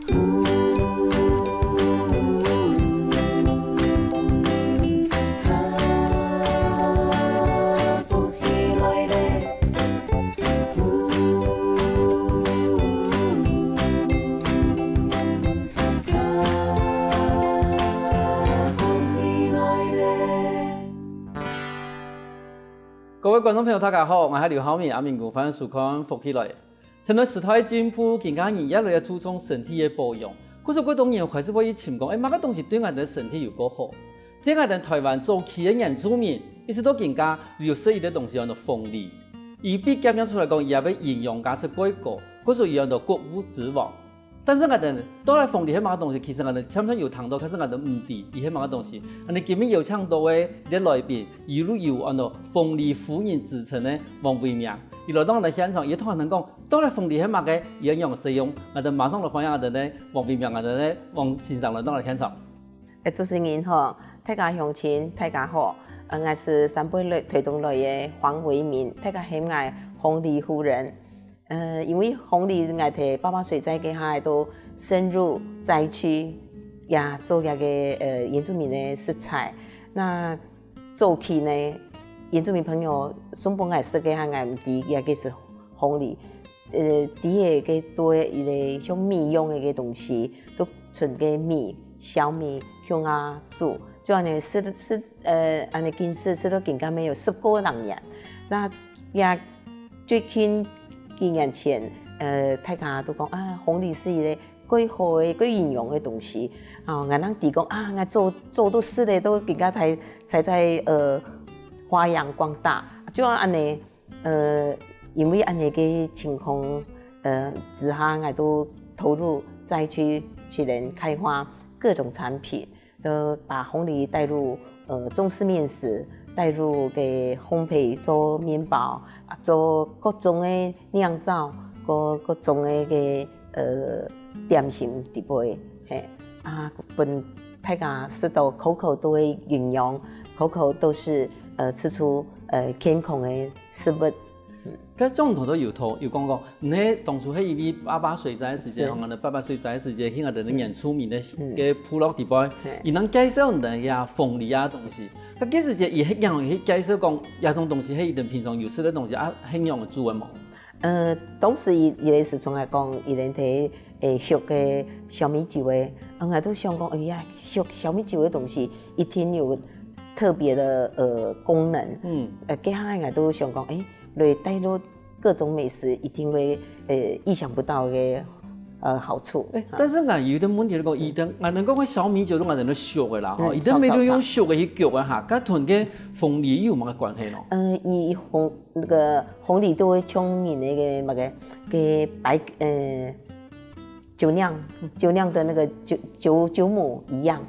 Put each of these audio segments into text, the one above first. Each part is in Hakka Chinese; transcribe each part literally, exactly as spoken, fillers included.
各位觀眾朋友，大家好，𠊎係劉浩明，阿明哥，歡迎收看《福氣來了》。現在時代進步，今下人越來越注重身體个保養，故所幾多人開始會去尋講，欸，麼个東西對𠊎兜身體有較好？在𠊎兜臺灣早期个原住民，一直到今下有食一個東西叫做鳳梨，佢被檢驗出來講，佢个營養價值較高，故所佢安到穀物之王。 但是𠊎兜到底鳳梨係麼个東西？其實𠊎兜常常有聽到，可是𠊎兜毋知佢係麼个東西。恁呢今日邀請到个這來賓，佢就有安到鳳梨夫人之稱个王維明，佢來到𠊎兜現場，佢同𠊎兜講，到底鳳梨係麼个，佢仰般使用，𠊎兜馬上來歡迎𠊎兜个王維明，𠊎兜个王先生來到𠊎兜現場。欸，主持人好，大家鄉親，大家好，呃，𠊎係三杯來，臺東來个黃維明，大家喊𠊎鳳梨夫人。 呃，因為鳳梨𠊎在爸爸水災該下都深入災區，也做這個，呃，原住民个食材。那早期呢，原住民朋友送分𠊎食个下，𠊎毋知這個係鳳梨。呃，知个个多一個像米樣个个東西，都存个米、小米、香啊、煮，就恁呢食食，呃，恁呢緊食，食到今下也有十過零年。那也 最近幾年前，呃，大家都講啊，鳳梨係一個蓋好个、蓋營養个東西。哦，𠊎正知講啊，𠊎早早都食了，都更加才才在呃發揚光大。就恁呢，呃，因為恁呢个情況，呃，之下，𠊎都投入再去去能開發各種產品。 呃，把鳳梨帶入呃中式麵食，帶入个烘焙做麵包，啊，做各種个釀造，各各種个个呃點心底背，嘿，啊，分大家食到口口都會營養，口口都是呃吃出呃健康个食物。 該張頭都有頭有講過，你係當初係因為八八水災个時節，係。吼，你八八水災个時節，去𠊎兜个原住民个，嗯。个部落底背，係。佢正介紹你兜个鳳梨啊東西。該該時節，佢係仰般去介紹講，這種東西係佢兜平常有食个東西啊，係仰般煮个無？呃，當時佢佢个時常來講，佢兜在欸畜个小米酒个，啊，𠊎都想講，哎呀，畜小米酒个東西一定有特別个呃功能。嗯。呃，該下𠊎都想講，欸， 來帶入各種美食，一定會呃意想不到个呃好處。欸，啊。但是𠊎有一個問題，如果佢兜，𠊎兜講个小米酒，都𠊎兜畜个啦，吼，嗯，佢兜無用畜个去焗个哈，該同該鳳梨有麼个關係呢？呃，佢鳳那個鳳梨都會像人那個麼个个白呃酒釀酒釀的那個酒酒酒母一樣，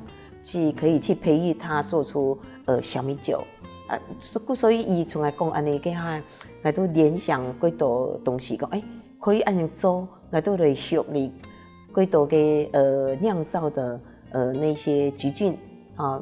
是可以去培育它做出呃小米酒。啊，所所以佢從來講恁呢个哈，𠊎都聯想幾多東西，講欸，可以恁呢做，𠊎都來學你幾多个呃釀造的呃那些曲菌啊，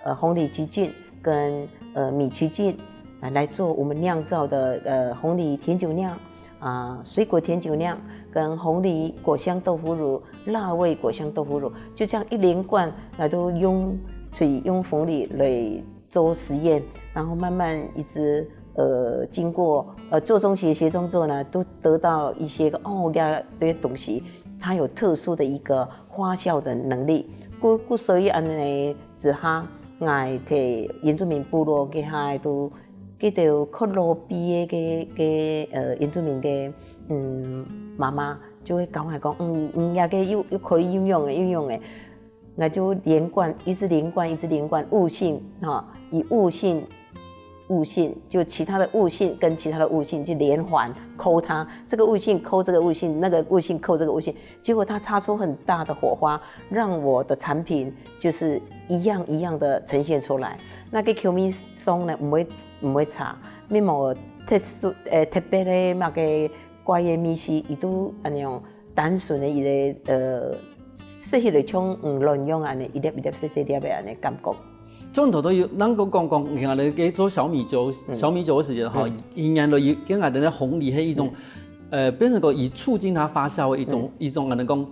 呃鳳梨曲菌跟呃米曲菌啊來做我們釀造的呃鳳梨甜酒釀。 啊，水果甜酒釀跟鳳梨果香豆腐乳、辣味果香豆腐乳，就這樣一連貫來都用，所以用鳳梨來做實驗，然後慢慢一直呃經過呃做中學、學中做呢，都得到一些个哦，這這些東西它有特殊的一個發酵的能力。故故所以恁呢之下，𠊎在原住民部落个下都 佢兜較落尾个个个呃原住民个嗯媽媽就會教𠊎講，嗯，嗯，這個又又可以又用个又用个，𠊎就連貫一直連貫一直連貫悟性哈，以悟性悟性，就其他的悟性跟其他的悟性去連環扣它，這個悟性扣這個悟性，那個悟性扣這個悟性，結果它擦出很大的火花，讓我的產品就是一樣一樣的呈現出來。那個口味上呢，毋會毋會差，乜無特殊呃特別个麼个怪个味緒，佢都恁樣單純个一個呃，食起來像卵樣恁呢，一粒一粒細細粒个恁呢感覺。中途都有，咱講講講，你看那個做小米酒，嗯。小米酒个時間哈，嗯。佢原來佢跟𠊎兜个鳳梨係一種，嗯。呃，變成講佢促進它發酵个一種，嗯。一種，恁呢講，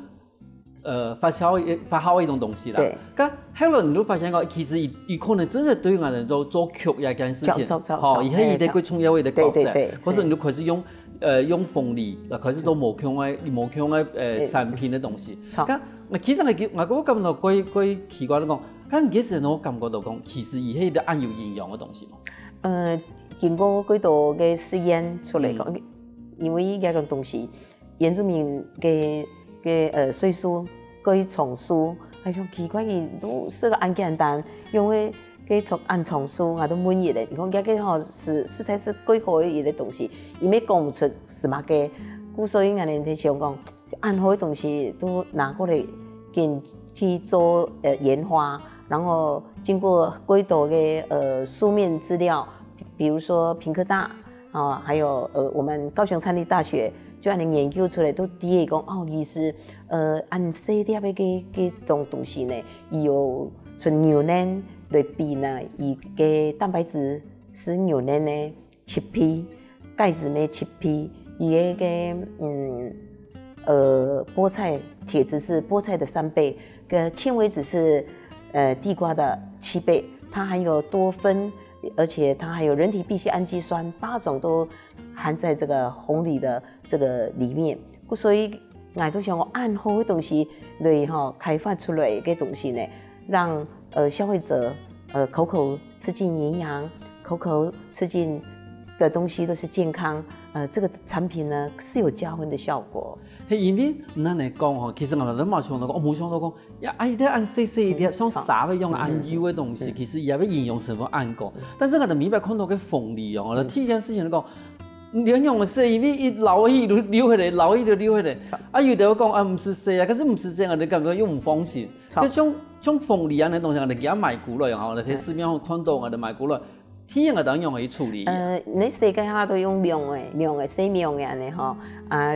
呃發酵个發酵个一種東西啦。對。該後來你就發現講，其實佢佢可能真的對𠊎等做做曲這件事情，做做做吼，做佢係一個嘿最重要个一個角色，對對對或者你就開始用呃用鳳梨，呃開始做無共个無共个呃對產品个東西。做該其實𠊎𠊎我感覺到過過奇怪，你講，該你其實我感覺到講，其實佢係一個恁有營養个東西嘛。呃，經過幾多个實驗出來講，因為這種東西，原住民个个呃歲數過長壽，哎喲，奇怪，佢都食到恁簡單，因為个從恁長壽，𠊎都問佢咧，你講這个吼是實在是過好个一個東西，佢也講毋出係麼个，故所以𠊎等就想講，恁好个東西都拿過來跟去做呃研發，然後經過過多个呃書面資料，比比如說屏科大。哦，還有呃，我們高雄餐旅大學就恁樣研究出來，都知講哦，其實呃，恁細粒个个个種東西呢，佢有像牛奶來比呢，佢个蛋白質係牛奶呢七倍，鈣質咩七倍，佢个个嗯呃菠菜鐵質是菠菜的三倍，个纖維質是呃地瓜的七倍，它含有多酚，而且它還有人體必需氨基酸，八種都含在這個紅藜的這個裡面。故所以，𠊎都想講，恁好个東西，對吼，開發出來个東西呢，讓呃消費者呃口口吃進營養，口口吃進的東西都是健康，呃，這個產品呢是有加分的效果。係因為恁樣來講吼，其實𠊎都無想到講，哦，無想到講，呀，啊，一粒恁細細一粒，像沙个樣恁幼个東西，其實佢个營養成分恁高。但是𠊎都明白看到个鳳梨哦，第一件事情就講，你用个細，因為一老去就流下來，老去就流下來。啊，有的講啊，毋使細啊，可是毋使細，𠊎就感覺又毋放心。就像像鳳梨啊，那東西，𠊎就買過來吼，在市面上看到，𠊎就買過來。 天然个當用去處理。呃，你世界下都用量个，量个，洗量个安尼吼，啊，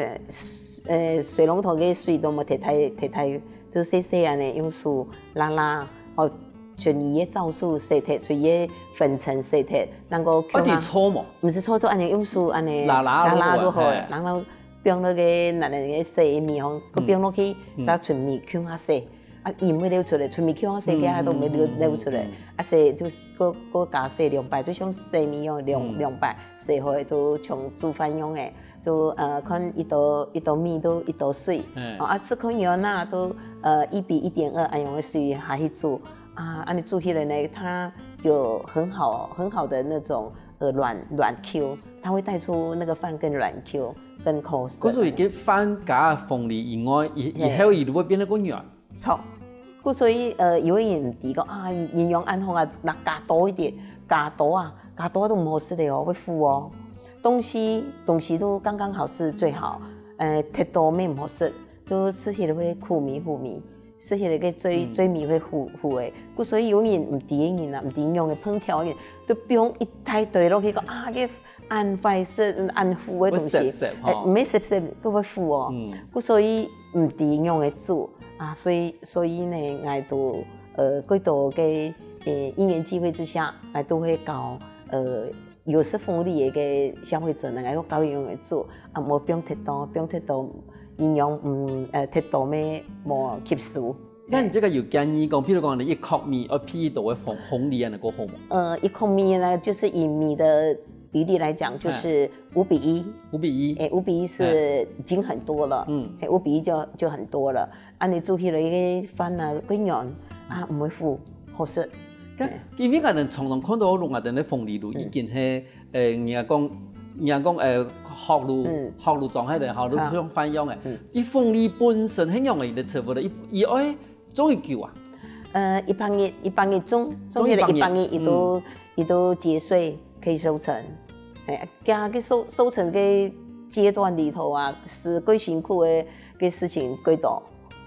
呃，水龍頭个水都莫提太提太，就洗洗安尼，用手拉拉，吼，像佢个皂素洗脱，像佢个粉塵洗脱，能夠啊，你搓嘛？毋是搓，都安尼用手安尼拉拉就好啊拉拉就好嘿，然後放落个那个洗米吼，佢放落去，再純米共下洗。 啊，鹽會流出來，純米曲仔洗个都會流流出來，啊洗就過過加洗兩擺，就像洗米樣兩兩擺，洗好就像煮飯樣个，就呃看一多一多米就一多水，哦啊試看有哪都呃一比一點二恁樣个水下去煮，啊恁樣煮起來呢，它有很好很好的那種呃軟軟Q，它會帶出那個飯更軟Q，更口舌。可是佢个飯加鳳梨以外，以以後佢就會變得更軟。 著。故所以呃，有个人毋知講啊，營養恁好啊，那加多一點，加多啊，加多都毋好食个哦，會苦哦。東西東西都剛剛好是最好，呃，忒多乜毋好食，都食起來會苦味苦味，食起來个嘴嘴味會苦苦个。故所以有人毋知个人啊，毋知營養个烹調个人，都放一大堆落去講啊，个恁壞食、恁苦个東西，會澀澀吼呃，毋係澀澀，都會苦哦。故所以毋知營養个煮啊，所以所以呢，𠊎都呃，過多个呃因緣際會之下，𠊎都會教呃有食鳳梨个个消費者呢，𠊎都教佢樣个煮啊，莫放忒多，放忒多營養嗯呃忒多乜無吸收。那你這個有建議講，譬如講你一殼米，愛配幾多个紅紅梨安尼過好無？呃，一殼米呢，就是以米的比例來講，就是五比一。五比一。哎，五比一是已經很多了，嗯，哎，五比一就就很多了。啊，你煮起來个飯呢，更軟啊，毋會苦，好食。該因為𠊎等常常看到攏𠊎等个鳳梨露已經係，呃，人家講，人家講，呃，殼露，殼露裝下來，殼露像飯樣个。伊鳳梨本身係仰个一個植物个，伊伊愛種幾久啊？呃，一百日，一百日種，種種起來一百一百日日，伊都伊都結穗可以收成。哎，佢个收收成个階段裡頭啊，係最辛苦个个事情最多。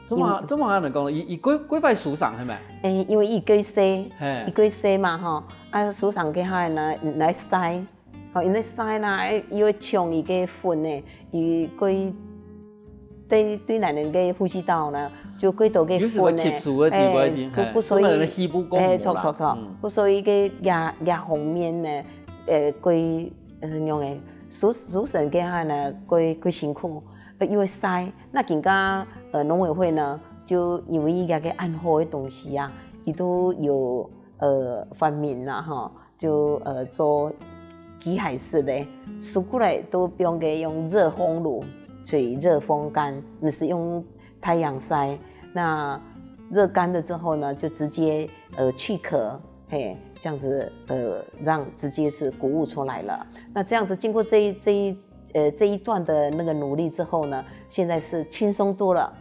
做麼做麼恁樣講？伊伊幾幾快收成係無？誒，因為佢過細，嘿佢過細嘛吼，啊，收成个下呢，來曬，吼，因為曬啦，誒，又會衝佢个粉呢，佢過對對咱人个呼吸道呢，就過多个有時會粉呢，吸收个地方一定，誒，嘿故所以，所以咱个肺部講誒，無啦著著著嗯，故所以个這這方面呢，誒，過呃樣誒，收收成个下呢，過過辛苦，呃，因為曬，那今个呃農委會呢，就因為這个恁好个東西啊，佢都有呃發明啦吼，就呃做機械式个，收過來都放个用熱風爐吹熱風乾，毋使用太陽曬。那熱乾了之後呢，就直接呃去殼，嘿，這樣子呃讓直接是穀物出來了。那這樣子經過這一這一呃這一段的那個努力之後呢，現在是輕鬆多了。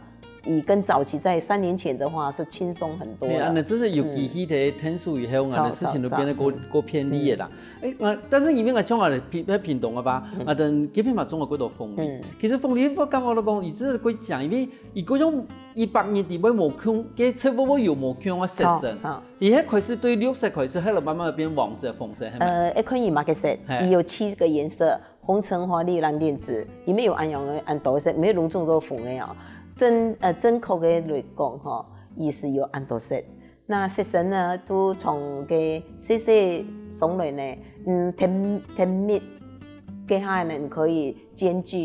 比跟早期在三年前的話是輕鬆很多了。係啊，那真係有機器在𢯭手以後，啊，事情都變得過過便利个啦。誒，啊，但是因為𠊎像𠊎平平東个吧，啊，等這片嘛種了幾多鳳梨。其實鳳梨我感覺到講，佢真係過靚，因為佢嗰種一百年底會無窮，該植物會有無窮个色澤。佢係開始對綠色開始，後來慢慢變黃色、紅色，係咪？呃，一看佢嘛个色，佢有七個顏色。 紅、橙、黃、綠、藍、靛、紫，佢無恁樣个恁多色，無攏總个紅个哦。正呃正確个來講吼，佢係有恁多色。那色素呢，都從个細細上來呢，嗯，甜甜蜜，該下呢可以煎煮，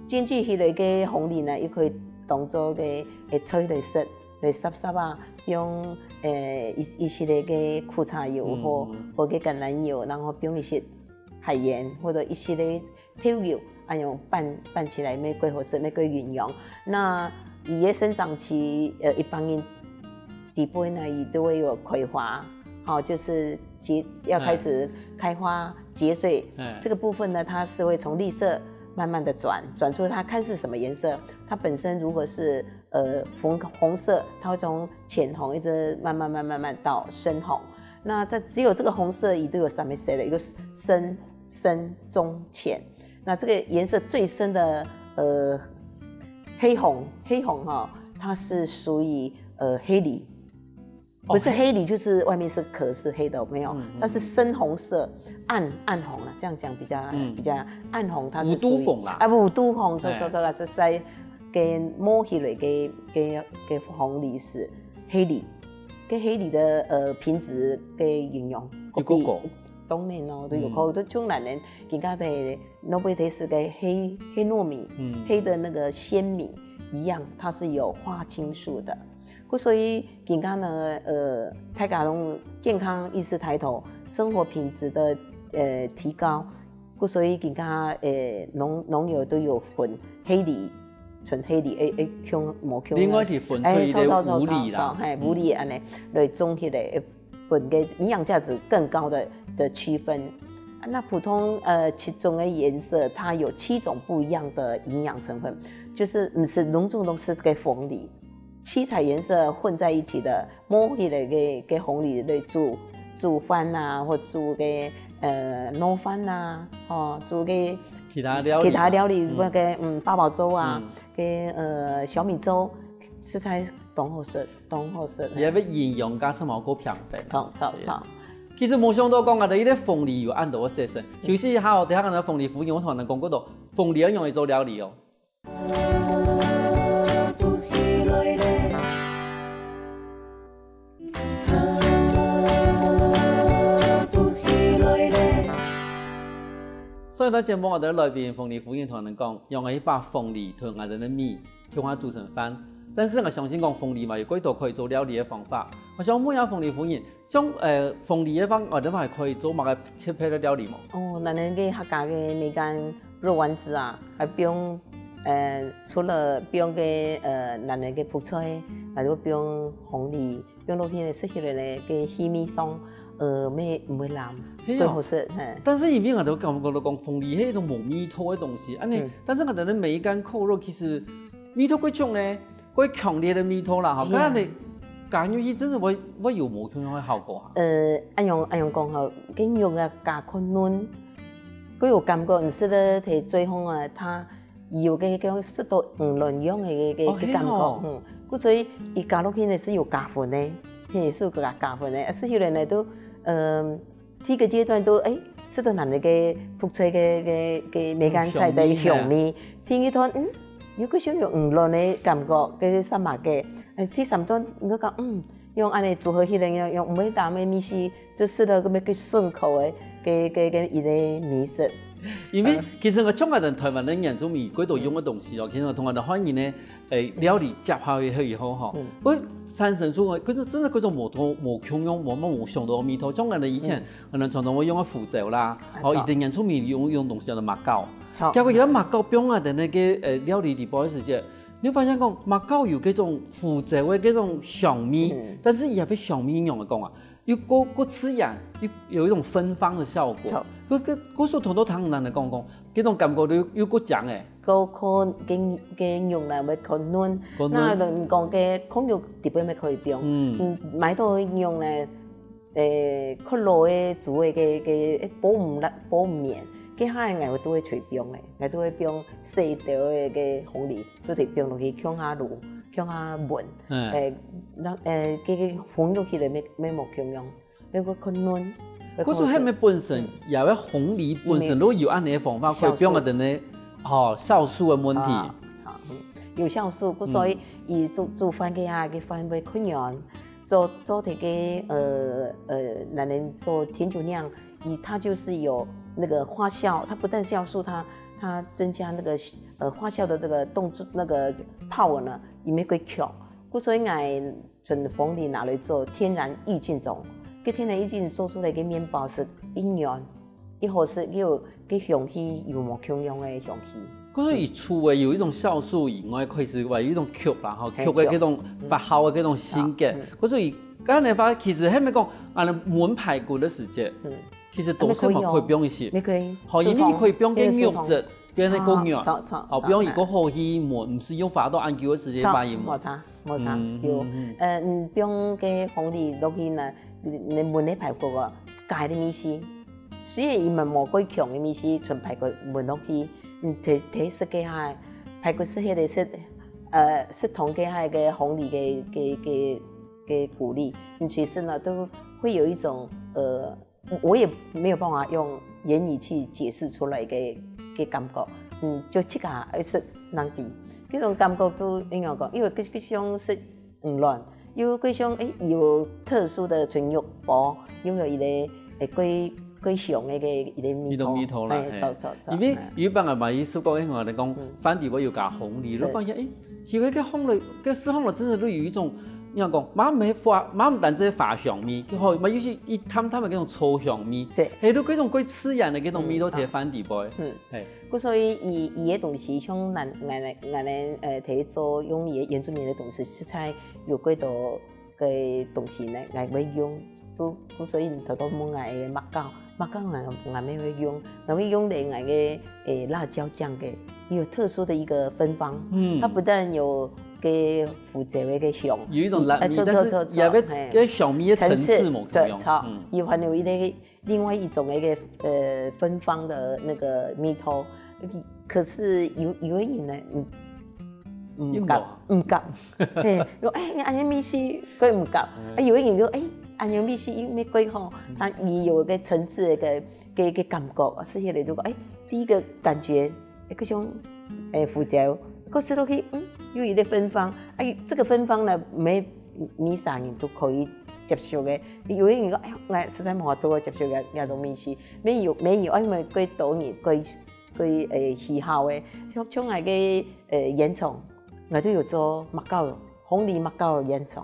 煎煮起來个紅梨呢，又可以當做个个菜來食，來煠煠啊，用呃一一些个苦茶油或或个橄欖油，然後放一些 海鹽或者一些个豆油，恁樣拌拌起來，乜過好食，乜過營養。那佢个生長期，呃，一般人底部呢，佢都會有開花，好，就是結要開始開花結穗。這個部分呢，它是會從綠色慢慢的轉轉出，它看是什麼顏色。它本身如果是呃紅紅色，它會從淺紅一直慢慢慢慢慢到深紅。那這只有這個紅色，佢都有三個色的，一個深、 深、中、淺。那這個顏色最深的，呃，黑紅，黑紅哈，它是屬於呃黑梨，不是黑梨，就是外面是殼是黑的，沒有，它是深紅色，暗暗紅了，這樣講比較比較暗紅，它是屬於五都紅啦。啊，五都紅，說說說是在跟摸起來个个个紅梨是黑梨，跟黑梨的呃品質跟營養有夠高。 當然咯，都有可能，都像咱人今家的諾貝特斯个黑黑糯米，黑的那個秈米一樣，它是有花青素的。故所以今家呢，呃，大家攏健康意識抬頭，生活品質的呃提高，故所以今家呃農農友都有分黑梨，純黑梨，誒誒，窮無窮。另外是分出一个五梨啦。嘿，五梨安尼來種起來， 分个營養價值更高的的區分。啊那普通呃七種个顏色，它有七種不一樣的營養成分，就是毋是攏總攏是个紅梨，七彩顏色混在一起的，摸起來个个紅梨來煮煮飯啊，或煮个呃糯飯啊，哦，煮个其他料理，其他料理，那个嗯八宝粥啊，个呃小米粥，食起來當好食。 當好食。也會營養加上嘛，夠平衡。著著著。其實無想到講啊，這一個鳳梨有恁多个色素。休息一下哦，等下呢，鳳梨夫人會同你講過多鳳梨愛用來做料理哦。所以呢，節目我哋來賓鳳梨夫人同你講，用一把鳳梨同𠊎等个米 共下煮成飯。但是𠊎相信講鳳梨嘛有幾多可以做料理个方法。𠊎想問一下鳳梨夫人，像呃鳳梨个話，𠊎等還可以做麼个特別个料理無？哦，咱个客家个梅干肉丸子啊，還放呃除了放个呃咱个覆菜，還有放紅梨，放落去呢，食起來呢，个氣味上呃乜毋會膩，係哦。最好食，嘿。但是因為𠊎都感覺到講鳳梨係一種無味道个東西，安尼，但是𠊎等个梅干扣肉其實 味道過重呢，過強烈个味道啦，吼，係啊。該你加入去真係會會有無共樣个效果啊？呃，恁樣恁樣講吼，个肉啊加較嫩，佢有感覺，毋係咧，提最好啊，它有个叫食到魚卵樣个个个感覺，哦係哦。嗯，故所以佢加落去呢係有加分个，嘿，係有加加分个，啊，食起來呢都，嗯。 第一个階段都誒，食到咱个覆菜个个个梅干菜个香味。第二段，嗯，有个像有魚卵个感覺，个啥物个。誒，第三段，你就講，嗯，用安尼組合起來，用用梅干个味緒，就食到个个順口个个个个一个美食。因為其實𠊎像𠊎兜臺灣个原住民，佢兜用个東西哦，其實同𠊎兜漢人个，誒，料理結合以後吼，會產生出，可是真的各種無同、無共樣、無、無想到个味道。像𠊎兜以前，可能傳統會用个胡椒啦，哦，一定原住民用、用東西叫做麻膏。結果佢个麻膏放在那個，呃，料理裡背个時節，你會發現講，麻膏有這種胡椒个這種香味，但是佢也會香味用來講啊， 又過、過刺眼，又有一種芬芳的效果。故、故、故所頭頭聽人講講，這種感覺又、又過強誒。過、過、个、个肉呢會較嫩，較嫩。該人講个控肉底背乜可以放，嗯，買到个肉呢，誒，較老个煮个个个保毋爛、保毋綿，該下个𠊎都會隨放誒，𠊎都會放細條个个鳳梨，就係放落去共下滷，共下燜。 誒，該、該紅肉起來乜、乜無共樣，乜會較嫩。故所係毋係本身，也愛鳳梨本身，如果有恁樣个方法，可以放个等呢，哦，酵素个問題。有酵素，故所以佢煮、煮飯个啊，个飯會較軟，做、做這个呃呃，男人做甜酒釀，佢它就是有那個發酵，它不但酵素，它、它增加那個呃發酵的這個動作那個 power呢，佢乜會強。故所以𠊎 從鳳梨拿來做天然抑菌種，該天然抑菌做出來个麵包係又軟又好食，又有个香氣，又無共樣个香氣。可是佢除了有一種酵素以外，可以係有一種曲啦，吼，曲个這種發酵个這種性格。可是佢恁樣个話，其實還沒講，啊，燜排骨个時節，其實都係嘛可以放一些，你可以，好，一定可以放點肉質。 變得較軟，炒、炒、炒，哦，放一個好去燜，毋使用花到恁久个時間把佢燜。無差，無差，有，呃，嗯，放个鳳梨落去呢，你燜个排骨哦，加个味緒，雖然佢乜無過強个味緒，從排骨燜落去，嗯，提、提食个下，排骨食起來係，呃，食同个下个鳳梨个个个个鼓勵，嗯，其實呢，都會有一種呃 我也沒有辦法用言語去解釋出來个个感覺，嗯，就自家愛食正知。這種感覺都應該講，因為佢、佢想食毋軟，又佢想誒有特殊个純肉包，又有一個誒過、過香个个一個味道，味道啦，誒，嘿。著著著，因為有一般人嘛，佢食過，誒，𠊎來講，飯底會有加鳳梨，你發現誒，其實該鳳梨，該四鳳梨真的都有一種，你講，嘛毋係花，嘛毋單止花香味，吼，嘛有些一淡淡个該種草香味，對，係，都該種過自然个該種味道，在飯底背，嗯，係。故所以佢、佢个東西像𠊎、𠊎、𠊎呃，在做用佢个原住民个東西，實在有幾多个東西呢，𠊎會用。故、故所以你頭頭問𠊎个麻膏，麻膏𠊎、𠊎乜會用，𠊎會用在𠊎个誒辣椒醬个，有特殊的一個芬芳。嗯，它不但有个胡椒个个香，有一種辣味，呃，但是也會个香味个層次無共樣。著，嗯，又還有一個 另外一種个个呃芬芳的那個味道。可是有、有个人呢，嗯，毋敢，毋敢，嘿，講誒，恁樣味緒，佢毋敢。啊，有个人講誒，恁樣味緒又乜過好，佢有个層次个个个感覺，食起來就講誒，第一個感覺 誒，該種誒胡椒，過食落去，嗯，有一個芬芳。哎，這個芬芳呢，毋係每儕人都可以接受个。有个人講，哎呀，𠊎實在無法度接受這、這種味緒。乜有、乜有，因為過多人、過、過誒喜好个，像、像𠊎个誒煙腸，𠊎都有做麻膏，鳳梨麻膏个煙腸，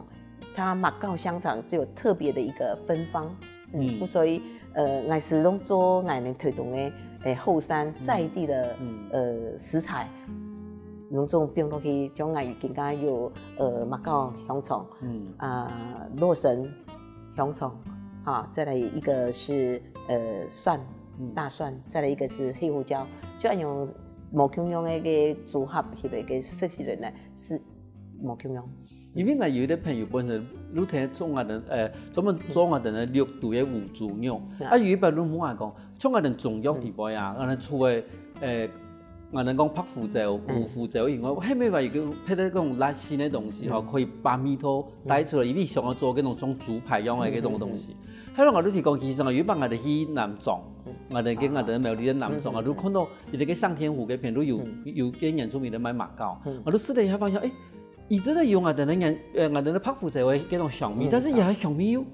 它麻膏香腸就有特別的一個芬芳。 嗯，所以呃，𠊎始終做𠊎等推動个誒後山在地个呃食材，攏總放落去，像𠊎今下有呃麻膏香腸，嗯，啊洛神香腸，哈，再來一個是呃蒜，大蒜，再來一個是黑胡椒，就恁樣無共樣个个組合起來个食起來呢係無共樣。 因為𠊎有一個朋友本身就在做𠊎等，呃，專門做𠊎等个六都个五豬肉，啊有一擺就問𠊎講，像𠊎等中藥裡背啊，𠊎等除了，呃，𠊎等講白胡椒、烏胡椒以外，還有無有一個別个該種辣性个東西吼，可以把味道帶出來，因為想愛做該種像豬排樣个該種東西。後來𠊎就提講，其實啊，有一擺𠊎等去南庄，𠊎等个𠊎等个苗栗个南庄啊，就看到一個个向天湖該片就有有个原住民在賣麻膏，𠊎就試了一下，發現，誒， 佢真的有𠊎等个原，呃，𠊎等个白胡椒个該種香味，但是佢个香味又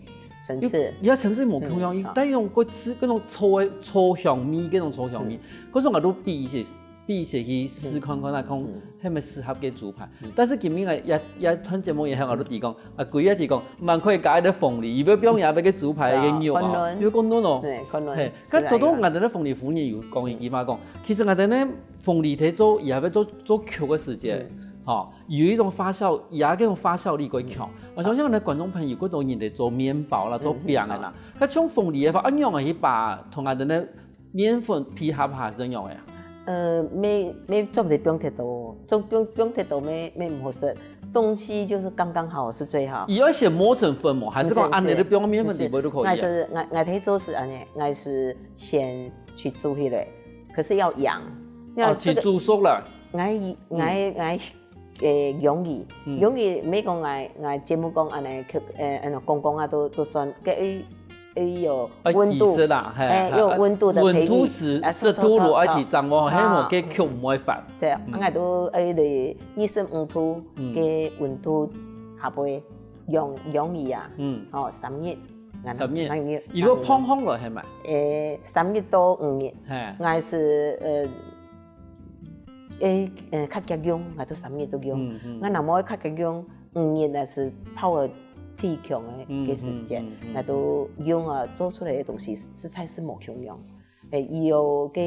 層次，佢个層次無共樣，嗯，佢帶一種个刺，該種草个草香味，該種草香味。可是𠊎都比一些，比一些去試看看啊，看係毋係適合个豬排。但是今日个也也段節目以後，𠊎都提供，啊，佢也提供，蠻可以加一个鳳梨，佢不用也那个豬排个肉啊，因為講嫩哦。對，可能。嘿，該頭頭𠊎等个鳳梨夫人有講一句話講，其實𠊎等呢鳳梨在做，也在做做球个時節，吼。 有一種發酵，也該種發酵力過強。我相信𠊎等觀眾朋友，過多人在做麵包啦，做餅个啦，佢像鳳梨个話，啊，仰仔去把同𠊎等个麵粉配合下係仰仔啊？呃，乜乜做毋得放忒多，做放放忒多乜乜毋好食。東西就是剛剛好是最好。佢愛先磨成粉無，還係講恁仔你放麵粉底背都可以啊？𠊎係𠊎𠊎在做係恁仔，𠊎係先去煮起來，可是要揚。哦，去煮熟了。𠊎𠊎𠊎 誒，容易，容易，毋係講𠊎𠊎節目講恁仔，誒，恁仔講講啊，都都算，該愛愛有溫度，愛技術啦，嘿，誒，有溫度的培育，溫度是啊，濕度如愛去掌握，嘿，無該曲毋會翻。對啊，啊，𠊎都愛在二十五度个溫度下背，容容易啊，嗯，哦，三日，三日，三日，如果膨風了，係嘛？誒，三日到五日，嘿，𠊎係呃。 誒誒，較遽用，𠊎都三日都用。嗯嗯。𠊎若無較遽用，五日呢係power最強个个時間，𠊎都用啊做出來个東西實在係無共樣。誒，有个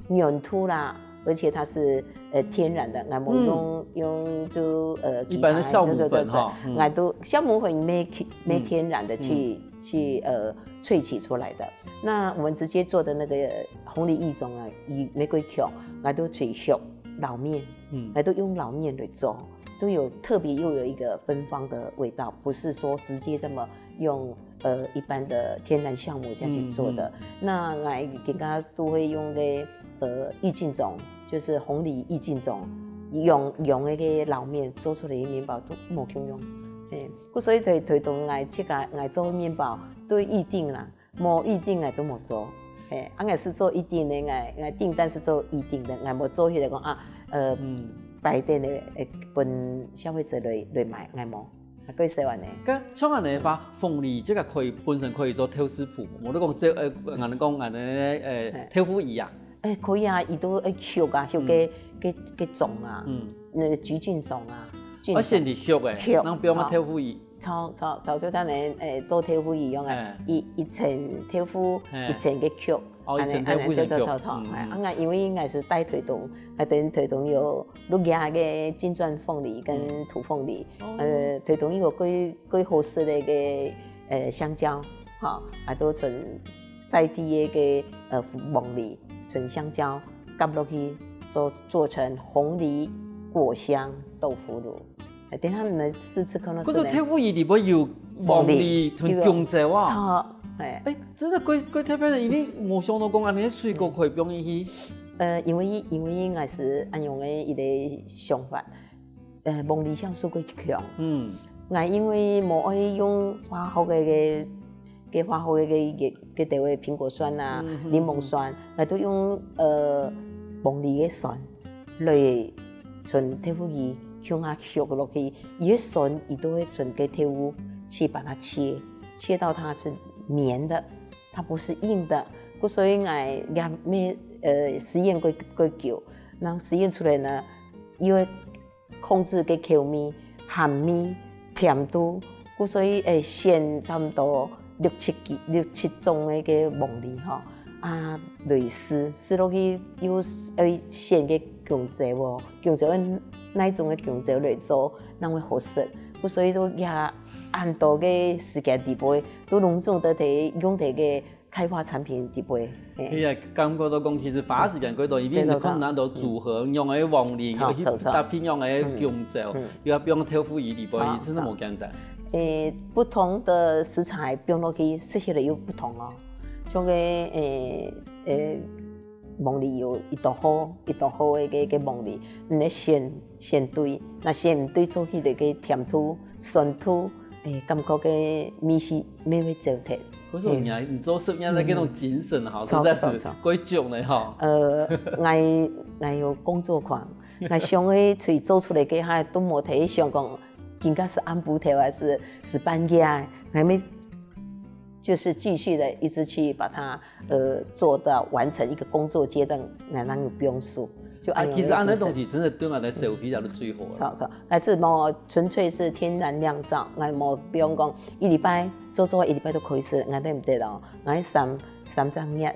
軟度啦，而且它是呃天然的，𠊎無用用就呃一般的酵母粉哈，𠊎都酵母粉乜乜天然的去去呃萃取出來的。那我們直接做的那個紅藜異種啊，佢乜過強，𠊎都最熟老麵，嗯，𠊎都用老麵來做，都有特別又有一個芬芳的味道，不是說直接這麼用呃一般的天然酵母下去做的。嗯嗯。那𠊎更加都會用个呃異浸種，就是紅藜異浸種，用用那個老麵做出來的麵包都無共樣，嘿。 故所以推推動𠊎自家𠊎做麵包都預定啦，無預定𠊎都無做。嘿，啊𠊎係做預定个，𠊎𠊎訂單係做預定个，𠊎無做起來講啊，呃，擺等个，誒，分消費者來來買，𠊎無，𠊎過少恁仔。該像恁仔个話，鳳梨這個可以本身可以做豆豉脯，無你講這呃，𠊎講𠊎个誒豆腐乳啊。 誒，可以啊，佢都會熟啊，熟个个个種啊，那個菊菌種啊，菌種。啊，先去熟誒，熟，然後放个豆腐乳。炒炒炒就像人誒做豆腐乳樣啊，一一層豆腐，一層个熟，哦，一層豆腐一層熟。啊，因為𠊎係帶推動，𠊎等推動有鹿野个金鑽鳳梨跟土鳳梨，呃，推動有過過好食个个呃香蕉，吼，啊都存 在地个个呃黃梨、純香蕉，夾落去做做成紅梨果香豆腐乳。誒，等下你們試試看咯。可是豆腐乳裡背有黃梨同香蕉啊。係，誒，真的怪怪特別个，因為無想到講恁樣水果可以放入去。呃，因為因為𠊎係恁樣个一個想法，呃，黃梨酵素過強。嗯，𠊎因為無愛用化學个个 个化學个个个个兜个蘋果酸啊、檸檬酸，𠊎都用呃黃梨个酸來存豆腐乳，共下熟落去。佢个酸佢都會存个豆腐去把它切，切到它是綿的，它不是硬的。故所以𠊎也乜呃實驗過過久，然後實驗出來呢，因為 控制个口味、鹹味、甜度，故所以會選差毋多六七支、六七種个个黃梨吼，啊來試，試落去又愛選个弓蕉哦，弓蕉哪種个弓蕉來做，正會好食。故所以都也恁多个時間裡背，都攏總都在用在个 開發產品裡背。嘿。你也感覺到講，其實花時間過多，因為你看難得組合，用个黃梨，又去搭配用个弓蕉，又愛放豆腐乳裡背，真的無簡單。誒，不同的食材放落去，食起來又不同哦。像个誒誒，黃梨有一道好，一道好个个个黃梨，你愛選選對，若選毋對，做起來个甜度、酸度，誒，感覺个味緒 乜會走忒。可是你啊，你做生意个那種精神哈，實在是貴重的哈。呃，𠊎𠊎有工作狂，𠊎想个出做出來个哈，都無提想講，今个係暗晡頭還係係半夜，𠊎乜就是繼續的一直去把它呃做到完成一個工作階段，那那有不用數，就啊，按其實恁樣東西真的對我來說，非常的最好。好好，但是無純粹是天然亮照，𠊎無不用講一禮拜做做一禮拜都可以食，𠊎得毋得哦？𠊎三三隻月，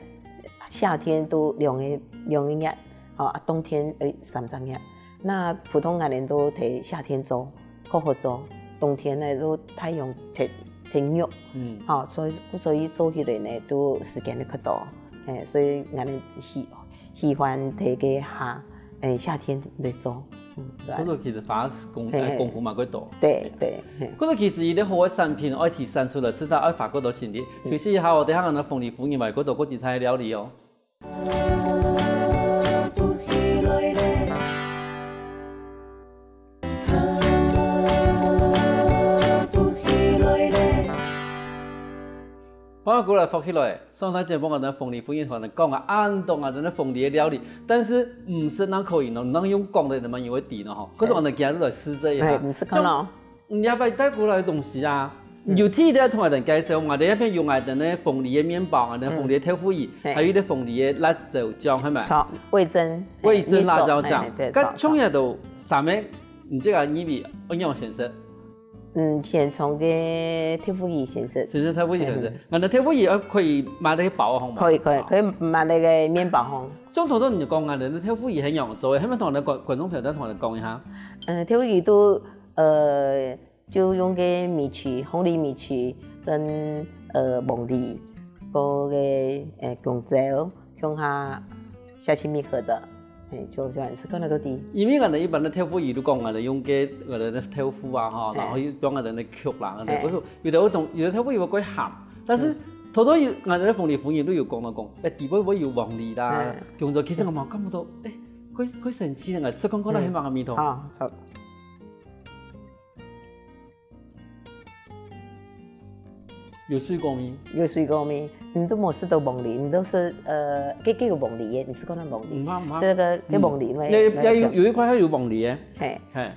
夏天都兩個兩個月，好啊，冬天誒三隻月。那普通𠊎等都在夏天做，好好做，冬天呢都太陽太太熱，嗯，好，所以所以做起來呢都時間就較多，誒，所以𠊎等喜喜歡在个夏，誒，夏天來做。嗯，所以其實花功誒功夫嘛較多。對對。可是其實一個好个產品，愛提產出來，實在愛花較多心力。休息一下哦，等下𠊎等鳳梨夫人嘛，有較多个精彩料理哦。 歡迎過來福氣來，上台節目𠊎等鳳梨夫人同𠊎等講啊，恁多𠊎等个鳳梨个料理，但是毋識恁可以呢，恁用講个你們也會知呢吼。可是𠊎等今日來試這一下，毋識講咯。你這擺帶過來个東西啊，有提一下同𠊎等介紹，𠊎等這片有𠊎等个鳳梨个麵包，𠊎等鳳梨个豆腐乳，還有一個鳳梨个辣椒醬，係咪？好，味增，味增辣椒醬，該重要都三個，你這個你比安樣先生。 嗯，先從个豆腐乳先食。先食豆腐乳先食，𠊎等豆腐乳愛可以抹在包項嗎？可以可以可以抹那个面包項。中途中你就講𠊎等个豆腐乳係仰做个，係毋係同𠊎等觀觀眾朋友再同𠊎等講一下？嗯，豆腐乳都呃就用个米曲，紅梨米曲跟呃黃梨，个个呃香蕉，共下下去密合的。 嘿，就這樣子，可能就低。因為𠊎等一般个豆腐乳都講𠊎等用个𠊎等个豆腐啊哈，然後又用𠊎等个曲啦，可是有的種有的豆腐乳會過鹹，但是頭頭有𠊎等个鳳梨夫人都有講到講，誒，底背會有黃梨啦，用咗其實我嘛感覺到，誒，過過神奇个，食看看那係麼个味道。啊，好。 有水果味？有水果味，你都無食到黃梨，你都食呃，个个有黃梨耶，你食過那黃梨？嗯啊嗯啊是那个个黃梨咩？也也有有一塊還有黃梨耶，嘿，嘿，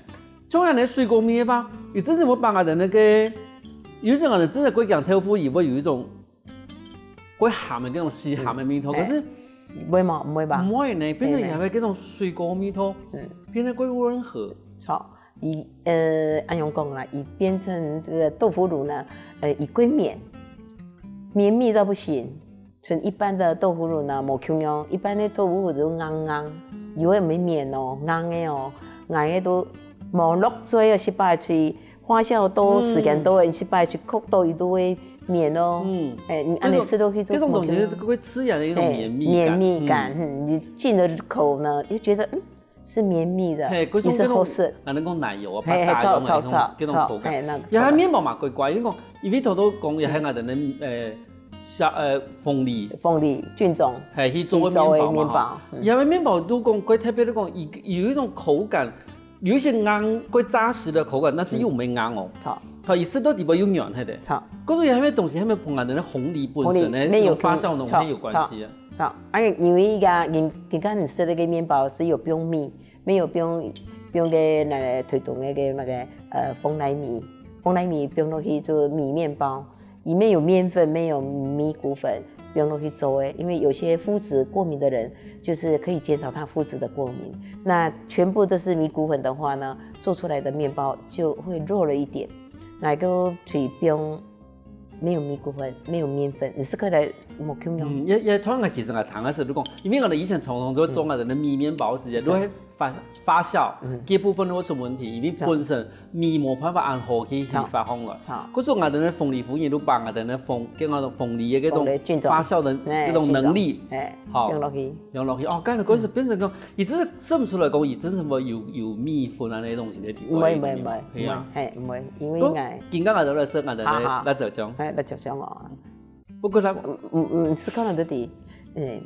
中央的水果味吧，有陣時會把𠊎的那個，有時候呢，真的過講豆腐乳會有一種過鹹的那種死鹹的味道，可是會嗎？毋會吧？毋會呢，變成也會那種水果味道，變得過溫和。好。 佢呃，恁樣講啦，佢變成這個豆腐乳呢，呃，佢過綿，綿密到不行。像一般的豆腐乳呢，無共樣，一般的豆腐乳就硬硬，有个毋係綿哦，硬个哦，硬个都無落水啊，失敗去發酵多時間多，失敗去熝到佢都會綿哦。嗯，哎，你恁樣食落去都這種東西是會自然的一種綿密感，綿密感，嗯，你進了口呢，又覺得嗯。 是綿密的，嘿，也是好食。還能講奶油啊，嘿，白炒炒炒炒，這種口感。嘿，那也還面包嘛，乖乖，因為講，因為頭頭講也還𠊎等呢，呃，小呃鳳梨，鳳梨菌種，嘿，去做个面包嘛，也還面包都講，怪特別都講，有有一種口感，有一些硬，怪扎實的口感，但是又沒硬哦。好，好，佢食到底部又軟，嘿的。好，可是也還沒東西，還沒碰𠊎等的紅梨本身呢，紅梨沒有發酵農還有關係啊。好，哎，因為一個人，你看你食那個面包是有不用米。 沒有放放个那个推動那个那个呃蜂奶米，蜂奶米放落去做米麵包，裡面有麵粉，沒有米谷粉，放落去做的。因為有些膚質過敏的人，就是可以減少他膚質的過敏。那全部都是米谷粉的話呢，做出來的麵包就會弱了一點。那个推放 沒有米谷粉，沒有麵粉，你食起來無共樣。嗯，也也同樣个，其實𠊎聽个時候講，因為𠊎等以前常常就做𠊎等个米麵包時節，都會發發酵，這部分都會出問題，因為本身米無辦法恁好去去發酵來。可是𠊎等个鳳梨夫人都把𠊎等个鳳，跟𠊎等鳳梨个該種發酵的那種能力，哎，放落去，放落去。哦，該个過程變成講，佢真係食毋出來講，佢真係有有米粉啊那東西在裡面。毋會毋會毋會，係啊，嘿毋會，因為𠊎今日𠊎等來食𠊎等个辣椒醬，哎，辣椒醬哦。 不過佢，嗯嗯，係可能就係，嗯，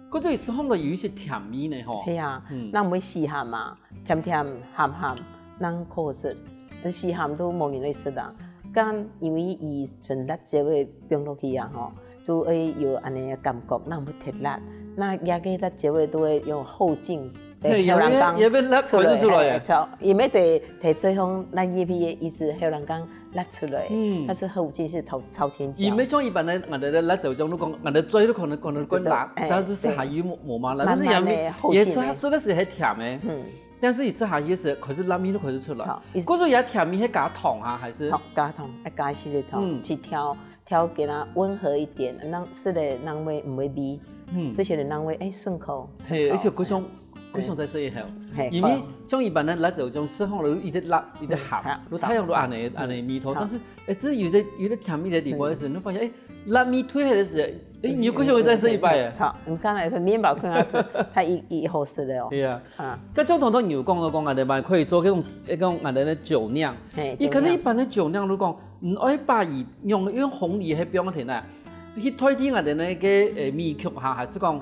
佢這裡係放了有一些甜味呢吼。係啊，那毋會死鹹嘛，甜甜鹹鹹，恁好食，死鹹都無人會食啊。但因為佢純辣椒个放落去啊吼，就會有恁樣个感覺，那毋會忒辣。那這个辣椒个都會用後勁，嘿，對，也會，後人講也會辣出來，開始出來耶。嘿，著，因為對，對，最後辣入去个意思，後人講辣出來，嗯。但是後勁是朝，朝天椒。伊毋係像一般个，𠊎兜个辣椒醬，你講，𠊎兜嘴都可能，可能會辣，對，哎，但是食下去無，無嘛辣，慢慢地但是也沒，後勁个。也是，它吃的時候還甜的，嗯。但是你吃下去時，可是辣味都開始出來。著，意思故所也甜味，係加糖啊，還是？著，加糖，愛加一息仔糖，嗯。去調 調給它溫和一點，讓食个人會毋會膩，嗯。食起來人會，哎，順口，嘿，順口。而且各種，哎。各種在這一行，嘿，因為像一般个辣椒醬，食好了一直辣，一直鹹，嗯，鹹，你大約都恁呢，嗯。恁呢味道，好。但是，哎，這有的，有的甜味个地方的時候，嗯。你發現，哎，辣味退下的時候，哎，你又各種再食一擺，哎。著，你剛才說麵包可以吃，它一，一好食的哦。對啊。啊。該種同到牛講了講啊，對吧？可以做這種，這種俺的酒釀。嘿，伊可是一般的酒釀，酒釀。如果 嗯，愛把伊用，用紅梨係放个田啊，去代替𠊎兜个，呃，米曲哈，還係講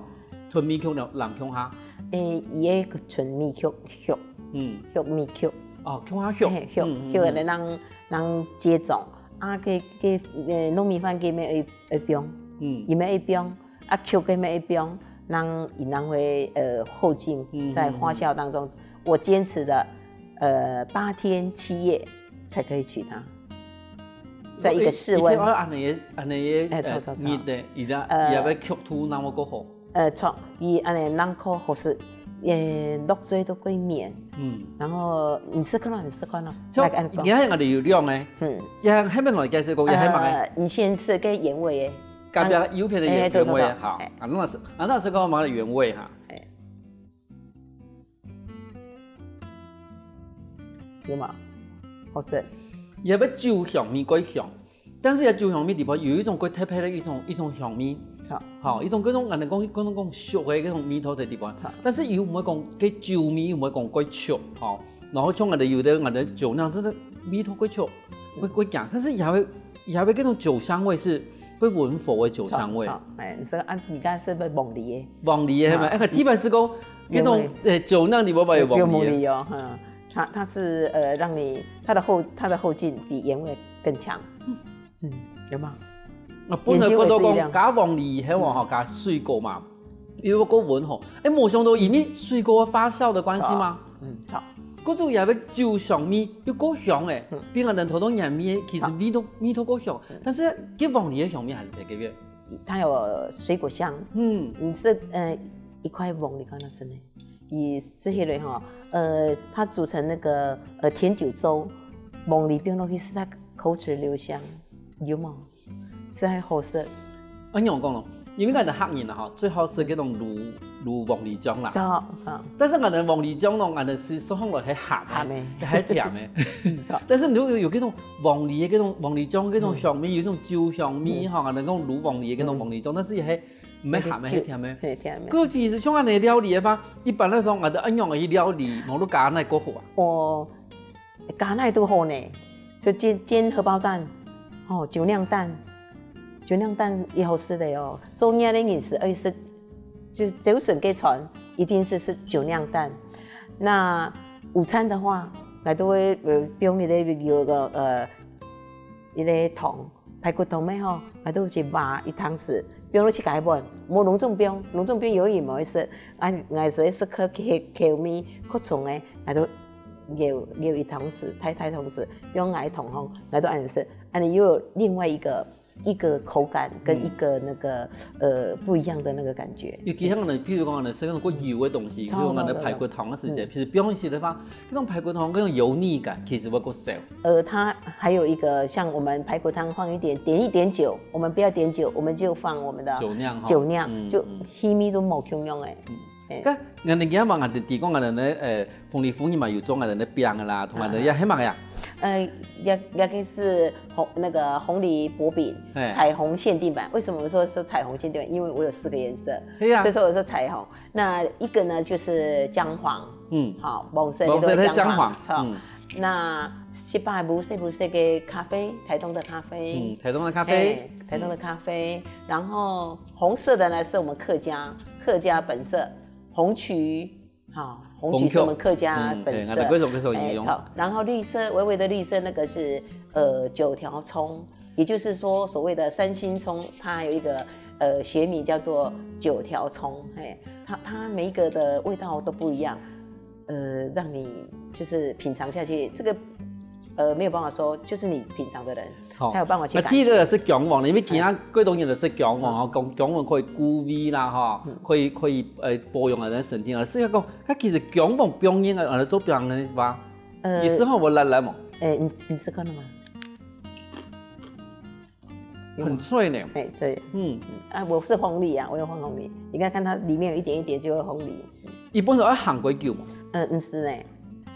純米曲呢，藍曲哈？誒，伊个純米曲，曲，嗯。曲米曲。哦，曲哈曲。嘿，曲，嗯，嗯，曲个嗯。人，人接種。啊，个，个，呃，糯米飯个乜愛，愛放，嗯。伊乜愛放，啊，曲个乜愛放，讓，讓會，呃，後勁，嗯，在發酵當中。嗯，嗯。我堅持的，呃，八天七夜才可以取它。 在一個室溫。一定要恁呢个，恁呢个，哎，著，著，著。呃，熱个，伊个，呃，伊个曲度那麼个好。呃，著，伊恁呢冷口好食，呃，落嘴都過綿。嗯。然後你試看咯，你試看咯。像，來，恁呢講。今天我哋有兩个，嗯。也還沒來介紹過，也還沒。呃，你先試个原味个。隔壁右片个原，哎，著，著，原味，著，好。哎。啊，那是，啊，那是講嘛原味哈。哎。 有無？好食。也个酒香味過香，但是也酒香味裡背有一種過特別个一種，一種香味。好。吼，一種各種，恁呢講，各種講熟个該種味道在裡背。好。但是又毋會講該酒味，又毋會講過足，吼。然後像𠊎兜有个，𠊎兜酒釀，真的味道過足，過，過強，但是也會，也會該種酒香味是 會聞火个酒香味。著，著，哎，所以啊，你看是不是黃梨个？黃梨个，係嘛？啊。哎，特別係講，該種，原味。哎，酒釀裡背有黃梨个。有黃梨哦，哈。它，它是，呃，讓你，它的後，它的後勁比原味更強。嗯，有嗎？啊，本來覺得講，研究的力量。加黃梨，還有吼，加水果嘛。 又過聞吼，哎，無想到因為水果發酵的關係嘛，嗯，好。故所也个酒香味又過香誒，嗯。比𠊎等頭到原味，其實味道，味道過香，嗯。但是該黃梨个香味還係在該邊。它有水果香，嗯。你是，呃，一塊黃梨看到是呢，你吃起來哈，呃，它煮成那個，呃，甜酒粥，黃梨放落去實在口齒留香，有無？ 實在好食。恁樣講咯，因為𠊎等客人啊，吼，最好食該種滷，滷黃梨醬啦。著，著。但是𠊎等黃梨醬咯，𠊎等係食起來係鹹个，鹹个。係甜个。著。但是如果有該種黃梨个該種黃梨醬，該種香味，嗯。有一種酒香味，嗯。吼，𠊎等講滷黃梨个該種黃梨醬，嗯。但是也係毋係鹹个，有點酒，係甜个。係甜个。故所其實像恁樣料理个話，一般來講，𠊎等恁樣去料理，無就加哪个好啊？哦， 加哪个都好呢，就煎，煎荷包蛋，吼，酒釀蛋，酒釀蛋也好食个哦。做夜个人食，愛食，就朝晨个餐，一定是食酒釀蛋。那午餐的話，𠊎都會，呃，放一個，有個，呃，一個糖，排骨糖个吼，𠊎都去挖一湯匙，放落去該碗，無攏總放，攏總放有人無愛食，啊，𠊎係愛食口，口，口味較重个，𠊎都 舀，舀一湯匙，大大湯匙，用𠊎个湯吼，𠊎都恁樣食，恁樣又有另外一個，一個口感跟一個那個，嗯。呃，不一樣的那個感覺。尤其像呢，譬如講呢，食該種過油个東西，著，譬如講呢，著，著，排骨湯个時節，嗯。譬如放一些的話，該種排骨湯該種油膩感其實會過少。呃，它還有一個，像我們排骨湯放一點，點一點酒，我們不要點酒，我們就放我們的酒釀吼。酒釀，嗯，就，嗯。氣味都無共樣誒。嗯。 哎。該𠊎等今日嘛，𠊎等提供𠊎等个，呃，鳳梨夫人嘛，有做𠊎等个餅啦，同𠊎等个，啊。係麼个呀？呃，這，這個是紅，那個紅梨薄餅，哎。彩虹限定版。為什麼我說是彩虹限定版？因為我有四個顏色，係啊。所以說我說彩虹。那一個呢，就是薑黃，嗯。好，黃色的黃色的薑黃，薑黃，好。嗯。那十八無色無色个咖啡，台東的咖啡。嗯，台東的咖啡。哎，台東的咖啡。然後紅色的呢，是我們客家，客家本色， 紅麴，哈，紅麴是我們客家本色。紅麴，嗯，哎，𠊎等各種各種應用。哎，好，然後綠色，微微的綠色，那個是，呃，九條蔥，也就是說，所謂的三星蔥，它還有一個，呃，学名叫做九条葱，嘿，它它每一个的味道都不一样，呃，让你就是品尝下去，这个呃没有办法说，就是你品尝的人好才有办法去那第一个感受。是姜黃，因為今日幾多人都食姜黃吼，講姜黃可以固胃啦吼，可以可以呃保養人的身體啊。所以講，它其實姜黃不用緊啊，來做餅的話，呃你試好無辣辣無？哎，你你吃过了吗？很脆呢。哎，对，嗯，啊，我是烘梨啊，我有烘烘梨，你看看它里面有一点一点就会烘梨。一般都要烘幾久嘛，嗯，嗯是呢，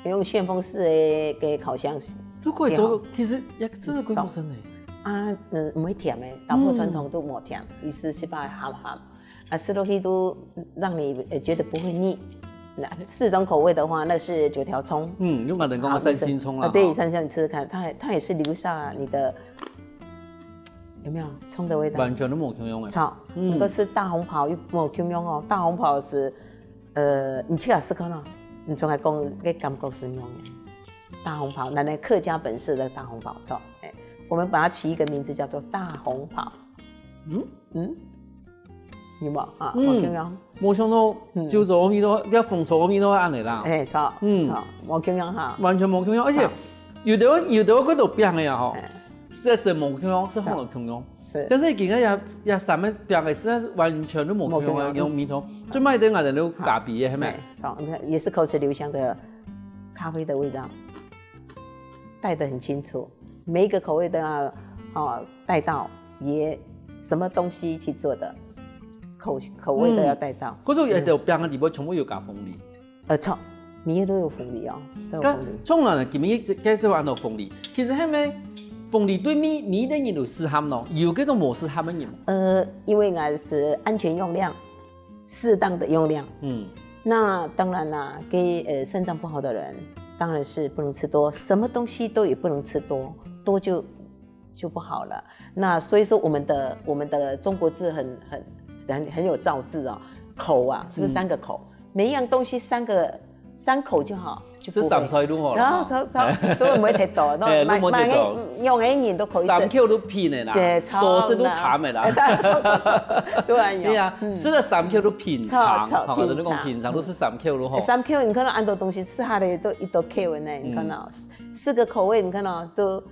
用旋風式的个烤箱，都可以做，其實也真的幾好食呢。啊，嗯，毋會甜的，打破傳統都無甜，意思是把它鹹鹹，啊，吃落去都让你呃觉得不会腻，那四种口味的话，那是九条葱。嗯，用个人工的三星葱啦，啊，对，吼三星你吃吃看，它它也是留下你的有没有葱的味道？完全都無共樣的。炒，嗯那个是大红袍又無共樣哦，大红袍是，呃，你去吃看哦，你从来讲个感觉是一样的。大红袍，那那客家本式的大红袍炒，哎，我们把它起一个名字叫做大红袍。嗯嗯，有没有啊？嗯無共樣。無想到嗯九州个味道，這紅燒个味道係恁樣啦，哎，炒，嗯炒，無共樣哈。完全無共樣，而且炒有的有的嗰度餅个啊吼哎，色色無共樣，係好共樣。是但是今日也也三个餅个實在是完全都無共樣个無共樣用味道，就賣得俺个咖啡个，係咪哎？，炒，你看也是口齿留香的咖啡的味道，带得很清楚，每一个口味都要哦带到，也什么东西去做的，口口味都要带到。可是有一條餅个底部全部有加鳳梨，呃，炒，每一个都有凤梨哦，都有但凤梨。當然了，今日介紹安到鳳梨，其實係咪鳳梨對每每一個人都適合咯，有个都無適合个人。呃，因为呢是安全用量，适当的用量。嗯，那当然啦，给呃肾脏不好的人，当然是不能吃多，什么东西都也不能吃多，多就就不好了。那所以说我们的我们的中国字很很很很有造字哦，口啊，是不是三个口？每一样东西三个三口就好，就不会係三菜都好啦。炒炒炒，都毋會忒多，哎買都毋會忒多買个用个人都可以吃。三口都平个啦，对，超多是都啦淡个啦哎，。对啊，對啊，食了三口都平常，炒炒好，就係講平常平常都係三口咯吼。三口，你看到恁多東西食下來都一多口个呢，你看到四个口味，你看到都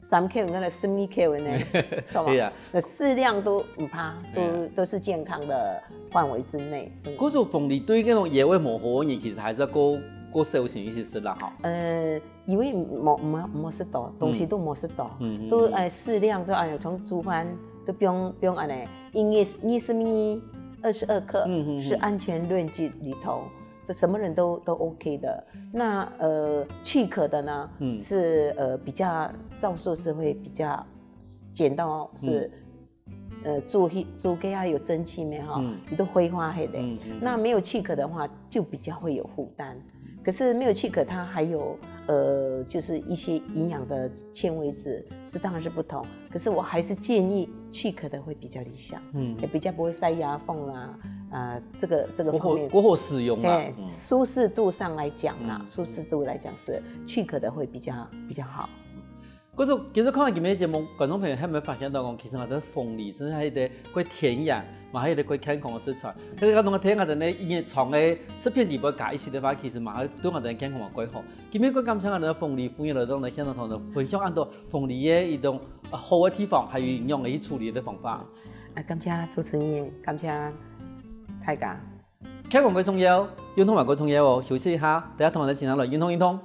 三口，你看到十二口个呢，是吧对啊？那适量都毋怕，对啊都都是健康的范围之内。嗯可是鳳梨對該種腰仔無好个人，其實還係要過過小心一些食啦吼。呃，因為無無無食到，東西都無食到，嗯嗯都呃适量就哎呀，從煮飯都不用不用恁呢，一日二十米二十二克嗯嗯嗯是安全range裡頭，這什麼人都都 OK 的。那呃去殼的呢，嗯是呃比較燥素是會比較減到是。呃，煮去煮个啊有蒸汽咩哈，嗯你都揮發黑的。嗯嗯那沒有去殼的話，就比較會有負擔。可是沒有去殼，它還有呃，就是一些營養的纖維質，是當然是不同。可是我還是建議去殼的會比較理想，嗯也比較不會塞牙縫啦，啊、這個這個過好方面，過好使用啦哎。，嗯舒適度上來講啦，嗯舒適度來講是去殼的會比較比較好。可是其實看了今日節目，觀眾朋友有沒有發現到講，其實𠊎兜鳳梨真係一個過天然，嘛係一個過健康个食材。可是講到天然个呢，因為從个食品裡背加一息个話，其實嘛係對𠊎兜健康嘛過好。今日過感謝𠊎兜鳳梨夫人來到呢，現場同𠊎兜分享恁多鳳梨个一種呃好个地方，還有營養个去處理个方法。啊，感謝主持人，感謝大家。健康過重要，運動嘛過重要哦。休息一下，等下同𠊎兜先來運動運動。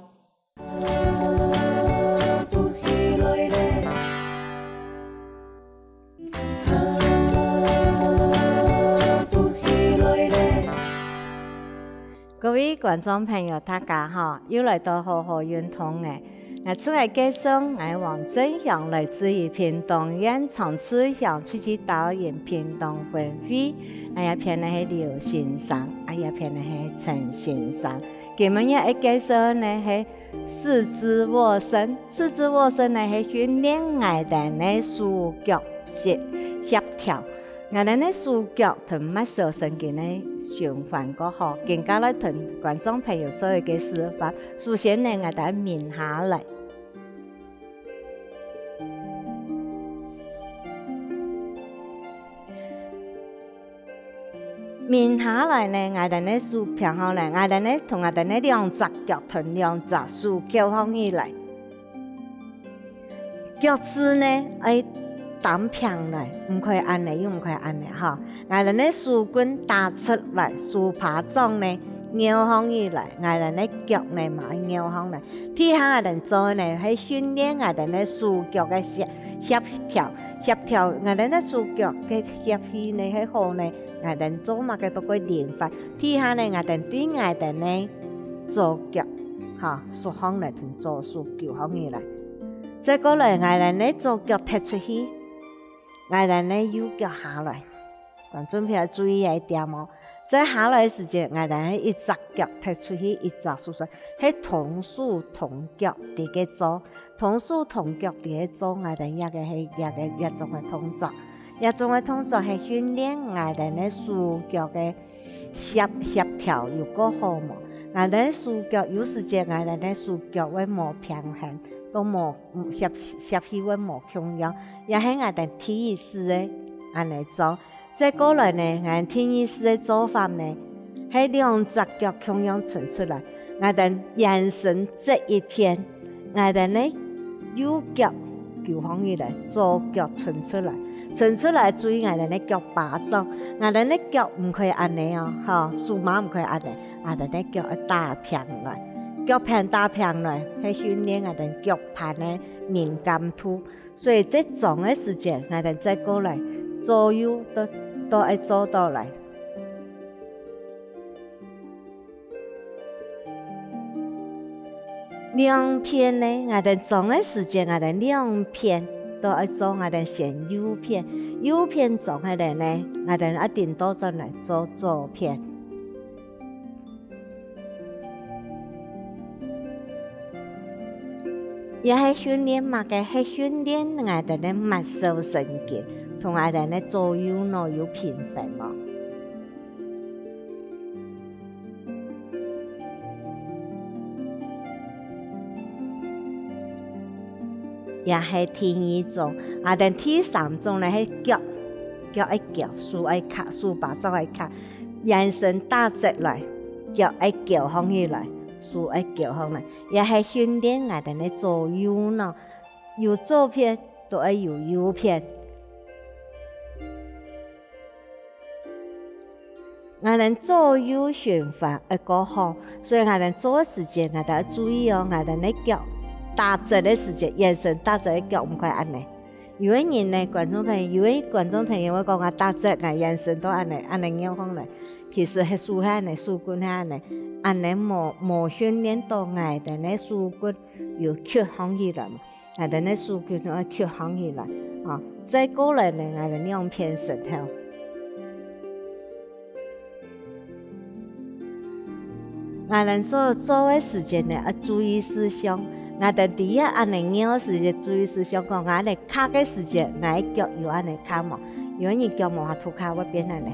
各位觀眾朋友，大家好，又來到好好運動了。𠊎自家介紹，𠊎黃振祥，來自於屏東縣長治鄉，自治島嶼屏東分會。𠊎這片呢係劉先生，啊這片呢係陳先生。今晡日个介紹呢係 四肢握伸，四肢握伸呢係訓練𠊎兜个手腳協協調，𠊎兜个手腳同末梢神經个循環過好，今下來同觀眾朋友做一個示範。首先呢，𠊎兜眠下來。眠下來呢，𠊎兜个手平好來，𠊎兜个同𠊎兜个兩隻腳同兩隻手翹䟘起來。腳趾呢，愛擔平來，毋可以恁呢，又毋可以恁呢吼。𠊎兜个手綑打直來，手巴掌呢，拗䟘起來，𠊎兜个腳呢嘛愛拗䟘來。第一下𠊎兜做个呢，係訓練𠊎兜个手腳个協，協調，協調，𠊎兜个手腳个協氣呢，係好呢。 𠊎兜做麼个都會靈活。第一下呢，𠊎兜對𠊎兜个左腳，哈，縮䟘來同左手勾䟘起來。再過來，𠊎兜个左腳踢出去，𠊎兜个右腳下來。觀眾朋友注意這一點哦。在下來个時節，𠊎兜个一隻腳踢出去，一隻手上，係同手同腳在該做。 同手同腳在該做，𠊎兜這个係這个這種个動作。這種个動作係訓練𠊎兜个手腳个協，協調有夠好無？𠊎兜个手腳有時節，𠊎兜个手腳會無平衡，都無，嗯，協，協氣會無共樣，也係𠊎兜第一次个恁呢做。 再過來呢，𠊎第二式个做法呢，係兩隻腳共樣伸出來，𠊎兜圓身側一片，𠊎兜个右腳勾䟘起來，左腳伸出來，伸出來注意𠊎兜个腳巴掌，𠊎兜个腳毋可以恁呢哦，吼，手嘛毋可以恁呢，𠊎兜个腳愛打平來，腳盤打平來，係訓練𠊎兜腳盤个敏感度。 所以在做个時節，𠊎兜再過來，左右都，都愛做到來。兩片呢，𠊎兜做个時節，𠊎兜兩片都愛做，𠊎兜先右片，右片做下來呢，𠊎兜愛顛倒轉來做左片。 也係訓練麼个？係訓練𠊎兜个末梢神經，同𠊎兜个左右腦有平衡無？也係第二種，啊，等第三種呢，係腳，腳愛翹，手愛卡，手巴掌愛卡。 圓身打直來，腳愛翹䟘起來，手愛翹䟘來，也係訓練𠊎兜个左右腦，有左片都愛有右片。𠊎兜左右循環愛過好，所以𠊎兜做个時節，𠊎兜愛注意哦，𠊎兜个腳打直个時節，圓身打直个腳毋可以恁呢。 有个人呢，觀眾朋友，有个觀眾朋友會講啊，打直𠊎圓身都恁呢，恁呢仰䟘呢。其實係手係恁呢，手筋係恁呢，恁呢無，無訓練到𠊎兜个手筋有曲䟘起來嘛，𠊎兜个手筋愛曲䟘起來，啊，再過來呢，𠊎兜兩片舌頭。 𠊎兜所做个時節呢，愛注意事項。𠊎兜第一恁呢拗个時節，注意事項講，𠊎恁呢卡个時節，𠊎个腳有恁呢卡無？有个人腳無法度卡，會變恁呢，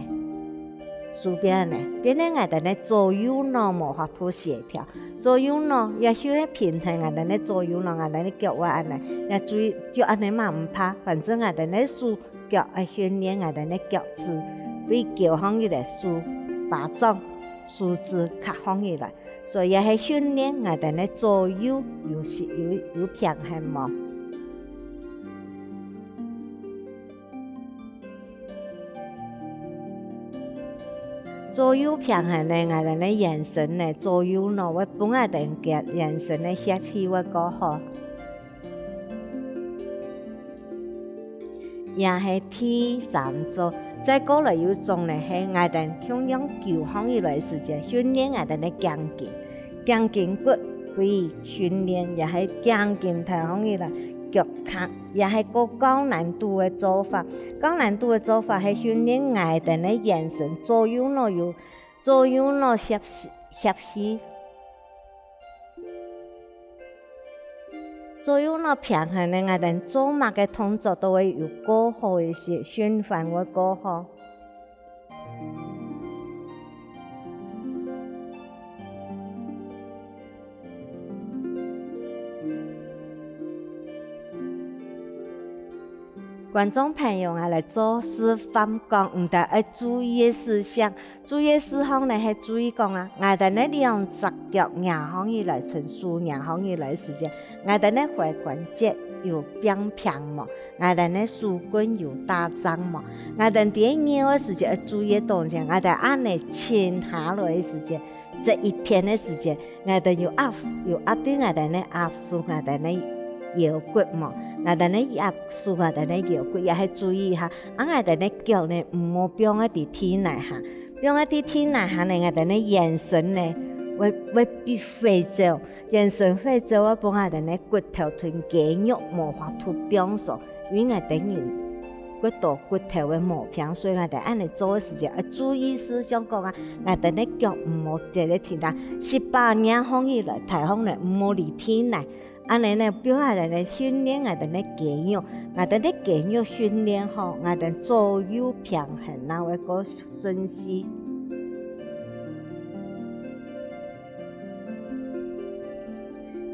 手變恁呢，變成𠊎兜个左右腦無法度協調。左右腦也係平衡𠊎兜个左右腦，𠊎兜个腳會恁呢，也注意，就恁呢嘛毋怕，反正𠊎兜个手 腳愛訓練𠊎兜个腳趾，對翹䟘起來，手巴掌、手指卡䟘起來，所以也係訓練𠊎兜个左右有時，有，有平衡無？左右平衡呢，𠊎兜个圓身呢，左右腦會分𠊎兜个圓身个協氣會較好。 也係第三種。再過來有一種呢，係𠊎兜共樣翹䟘起來个時節，訓練𠊎兜个頸筋。頸筋骨可以訓練，也係頸筋挺䟘起來，腳卡，也係較高難度个做法。高難度个做法係訓練𠊎兜个圓身，左右腦有，左右腦協，協氣。 左右腦平衡呢，𠊎兜做麼个動作都會有較好个一些循環，會較好。觀眾朋友啊，來做示範講，你兜愛注意个事項。注意个事項呢，係注意講啊，𠊎兜呢兩隻腳擎䟘起來，同手擎䟘起來个時節，𠊎兜呢踝關節有並拚無？𠊎兜呢手骨有打直無？𠊎兜在該扭个時節愛注意个東西，𠊎兜恁呢伸下來个時節，這一片个時節， 𠊎兜有壓，有壓對𠊎兜呢壓縮𠊎兜呢腰骨無？𠊎兜呢壓縮𠊎兜呢腰骨，也係注意下，啊𠊎兜呢腳呢毋好放在地泥下，放在地泥下呢，𠊎兜呢圓身呢會，會變回走，圓身回走會分𠊎兜呢骨頭同肌肉無法度放鬆，因為𠊎兜人 骨頭，骨頭个毛病，所以𠊎兜恁呢做个時節，愛注意事項講啊，𠊎兜呢腳毋好跌在地泥，屎朏擎䟘起來，大䟘來，毋好離地泥。恁呢呢，變下來呢，訓練𠊎兜呢肌肉，𠊎兜呢肌肉訓練好，𠊎兜左右平衡，然後會較順序。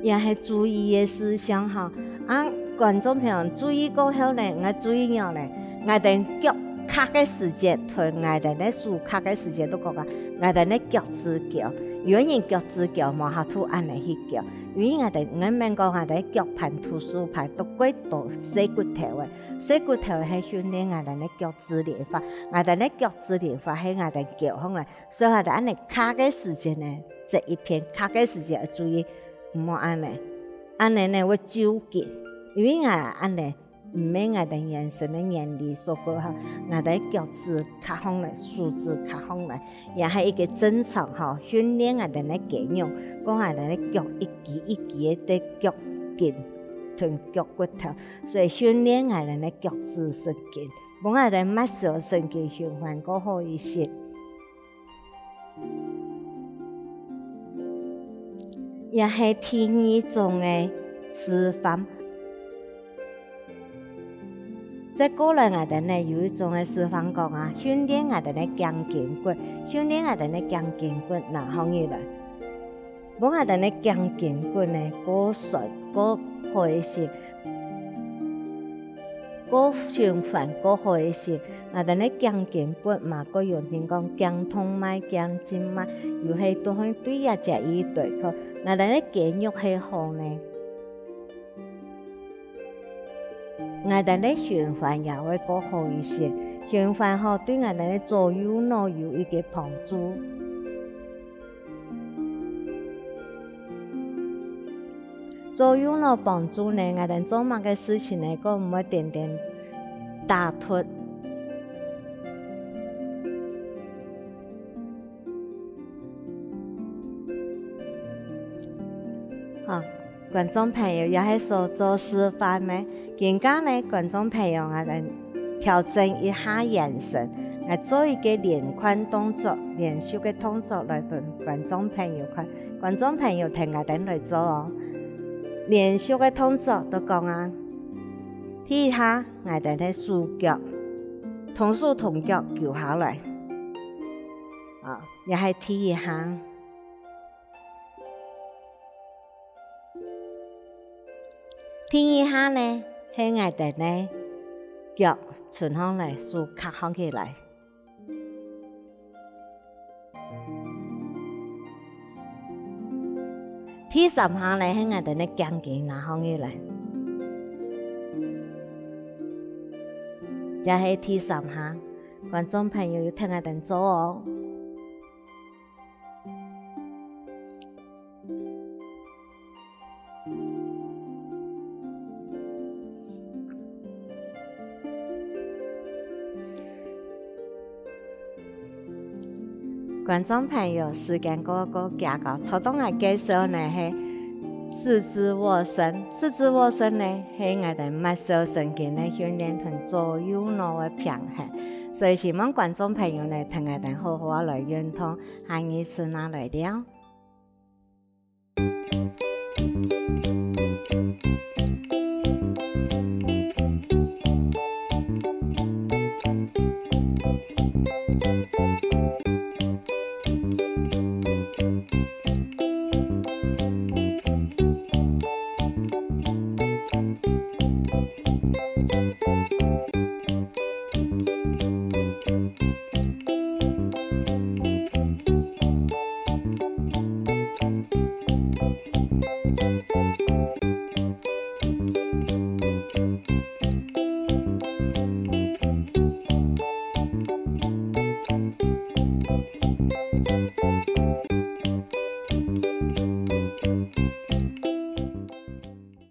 也係注意个事項吼。啊，觀眾朋友注意過後呢，𠊎注意了呢，𠊎兜腳㧎个時節，同𠊎兜个手㧎个時節都講啊，𠊎兜个腳趾噭。有个人腳趾噭無法度恁呢去噭，因為𠊎兜，𠊎等講𠊎兜腳盤、徒手盤都過多細骨頭个，細骨頭係訓練𠊎兜个腳趾靈活，𠊎兜个腳趾靈活係𠊎兜噭䟘來，所以𠊎兜恁呢㧎个時節呢， 這一片㧡个時節愛注意，毋好恁呢，恁呢呢會勼筋，因為𠊎恁呢毋係𠊎兜原生个原理，所以講吼，𠊎兜腳趾㧡䟘來，手指㧡䟘來，也係一個正常吼，訓練𠊎兜个肌肉，講𠊎兜个腳一肌一肌个腳筋同腳骨頭，所以訓練𠊎兜个腳趾神經，分𠊎兜个末梢神經循環較好一些。 也係第二種个示範。再過來，𠊎兜呢有一種个示範講啊，訓練𠊎兜个頸肩骨，訓練𠊎兜个頸肩骨擎䟘起來。分𠊎兜个頸肩骨呢，較痠，較好一些。 較循環較好一些。𠊎兜个頸肩骨嘛，過有人講頸動脈、頸靜脈，又係都係對這隻一對吼。𠊎兜个肌肉係好呢，𠊎兜个循環也會較好一些。循環吼，對𠊎兜个左右腦有一個幫助。 左右腦幫助呢，𠊎兜做麼个事情呢，過毋會顛顛打突。好，觀眾朋友，這係所做示範个。今下呢，觀眾朋友，𠊎兜 調整一下圓身，𠊎做一個連貫動作，連續个動作來分觀眾朋友看。觀眾朋友跈𠊎兜來做哦。連續个動作都講啊，第一下，𠊎兜个手腳，同手同腳勼下來，啊，這係第一下。 第二下呢，係𠊎兜个腳伸䟘來，手㧡䟘起來。第三下呢，係𠊎兜个頸肩擎䟘起來。這係第三下，觀眾朋友有跈𠊎兜做哦。 觀眾朋友，時間過，過遽个，頭先𠊎介紹呢係四肢斡旋。四肢斡旋呢，係𠊎兜末梢神經个訓練同左右腦个平衡。所以希望觀眾朋友呢，跈𠊎兜好好仔來運動，下二次正來尞。